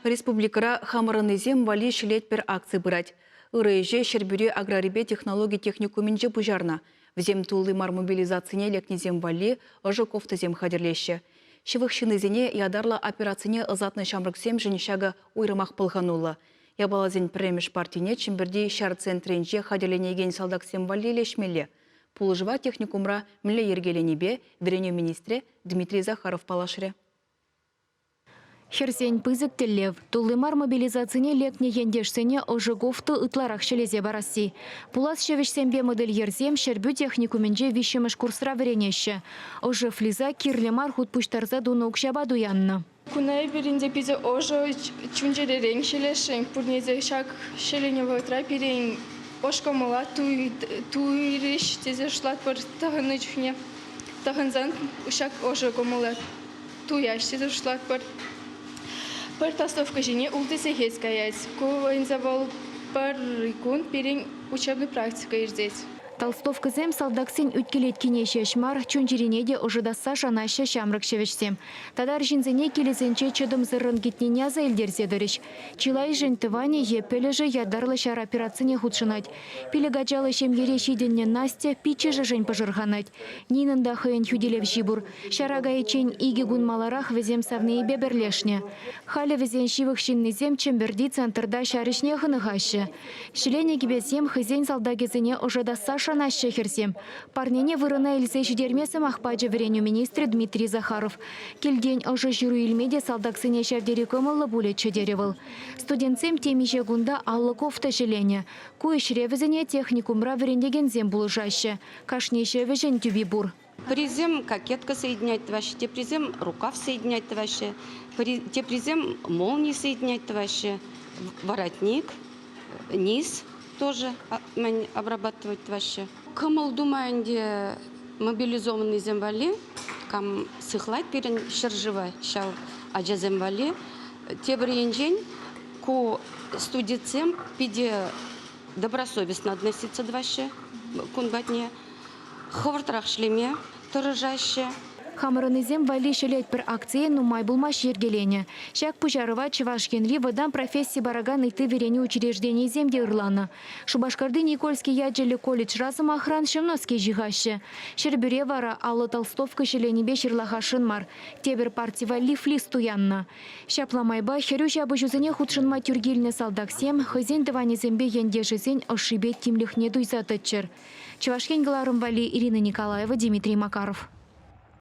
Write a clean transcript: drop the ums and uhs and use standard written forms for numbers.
Республикӑра Хамӑрӑннисем валли ҫӗлетпӗр акци пырать. Ырӑ ӗҫе Ҫӗрпӳри аграрипе технологи техникумӗнче пуҫарнӑ. Вӗсем тулли мар мобилизацине лекнисем валли ӑшӑ кофтӑсем хатӗрлеҫҫӗ. Ҫывӑх ҫыннисене ятарлӑ операцине ӑсатнӑ ҫамрӑксемшӗн ҫакӑ уйрӑмах пӑлхануллӑ. Япаласен пӗрремӗш партине Чӗмпӗрти ҫар центрӗнче хатӗрленекен салтаксем валли леҫмелле. Пулӑшӑва техникумра мӗнле йӗркеленипе вӗренӳ министрӗ Дмитрий Захаров паллашрӗ. Хӗрсен пысӑк тӗллев, тулли мар мобилизацине лекнӗ ентешсене ӑшӑ кофта ытларах ҫӗлесе парасси. Пулас ҫӗвӗҫсемпе модельерсем Ҫӗрпӳ техникумӗнче виҫҫӗмӗш курсра вӗренеҫҫӗ. Ӑшӑ флиса кирлӗ мар хут пуҫтарса тунӑ укҫапа туяннӑ. Куна эпир ӗнтӗ питӗ ӑшӑ чун-чӗререн ҫӗлесшӗн. Пурне те ҫак ҫӗленӗ вӑхӑтра пирӗн ӑш кӑмӑла туйрӗҫ тесе шутлатпӑр тӑхӑннӑ чухне. Тӑхӑнсан ҫак ӑшӑ кӑмӑла туяҫҫӗ тесе шутлатпӑр. Пӗр толстовка ҫине ултӑ сехет каять. Ку ӗнтӗ вӑл пӗр кун пирӗн учебный практика иртет. Толстовкӑсем салтаксен ӳт-кӗлеткине ҫеҫ мар, чун-чӗрине те ӑшӑтасса шанаҫҫӗ ҫамрӑк ҫӗвӗҫсем. Тата арҫынсене килӗсенче чӑтӑмсӑррӑн кӗтнине аса илтерсе тӑрӗҫ. Чылайӑшӗн тӑванӗ е пӗлӗшӗ ятарлӑ ҫар операцине хутшӑнать. Пилӗк ачаллӑ ҫемьере ҫитӗннӗ Настя пиччӗшӗшӗн пӑшӑрханать. Нинӑн та хӑйӗн хӳтӗлевҫи пур. Ҫара кайиччен икӗ кун маларах вӗсем савнийӗпе пӗрлешнӗ. Халӗ вӗсен ҫывӑх ҫыннисем Чӗмпӗрти центрта ҫар ӗҫне хӑнӑхаҫҫӗ. Ҫӗленӗ кӗпесем хӑйсен салтакӗсене ӑшӑтасса шанаҫҫӗ хӗрсем. Парнене вырӑна илсе ҫитерме сӑмах пачӗ вӗренӳ министрӗ Дмитрий Захаров. Килтен ӑшӑ ҫыру илме те салтаксене ҫав тери кӑмӑллӑ пулӗччӗ терӗ вӑл. Студентсем темиҫе кунта 50 кофта ҫӗленӗ. Ку ӗҫре вӗсене техникумра вӗрентекенсем пулӑшаҫҫӗ. Кашни ҫӗвӗҫӗн тӳпи пур. Пӗрисем кокетка соединять тӑваҫҫӗ, теприсем рукав соединять тӑваҫҫӗ, теприсем молни соединять тӑваҫҫӗ, воротник, низ тоже мӗн обрабатывать тӑваҫҫӗ. Кӑмӑл тума ӗнтӗ мобилизованныйсем валли, кам сыхлать пирӗн ҫӗршыва ҫав ачасем валли. Тепӗр енчен ку студентсем питӗ добросовестно относиться тӑваҫҫӗ кун патне. Хӑвӑртрах ӗҫлеме тӑрӑшаҫҫӗ. Хамӑрӑннисем валли ҫӗлетпӗр акцие нумай пулмасть йӗркеленӗ. Ҫак пуҫарӑва Чӑваш Енри вӑтам професси паракан ытти вӗренӳ учрежденийӗсем те ырланӑ. Шупашкарти Никольский ячӗллӗ колледжра, сӑмахран, ҫӑм носки ҫыхаҫҫӗ. Ҫӗрпӳре вара алӑ толстовка ҫӗленипе ҫырлахасшӑн мар. Тепӗр парти валли флис туяннӑ. Ҫапла майпа хӗрӳ ҫапӑҫусене хутшӑнма тӳр килнӗ салтаксем хӑйсен тӑванӗсемпе ентешӗсен ӑшшипе тимлӗхне туйса тӑччӑр. Чӑваш Ен кӑларӑм валли Ирина Николаева, Дмитрий Макаров.